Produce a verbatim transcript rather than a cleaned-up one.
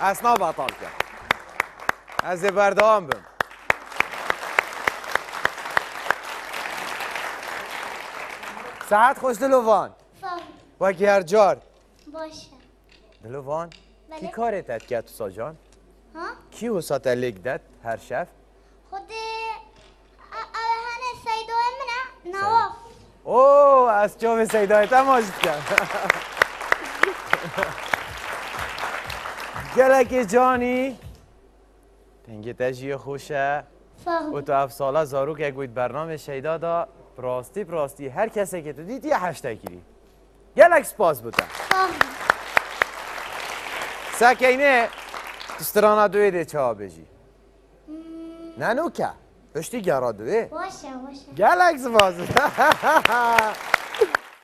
Ez nabetal ke. Ez ê berdewam bim. Saet xweş Dilovan. Sağ ol. Wekî her car. Baş e. Dilovan, Belê. Kî karê te dike tu sacan? Ha? Kî wisa te lêk det her şev? Xwedê, e, e, hene Seydoyê min e, Nawaf. Oo, ez çavê Seydayê te maç dikim. Gelekê canî. Dengê te jî yê xweş e. Sağ ol. Û tu ev sala zarokek bûyî di bernamê Şeyda de, bi rastî, bi rastî her kesekê tu dîtiye heşte kirî. Gelek spas bo te. Sağ ol. Sekeynê, tu strana duê dê çawa bêjî? Hmm. Ne nûke. Piştî gera duê. Baş e, baş e. Gelek spas.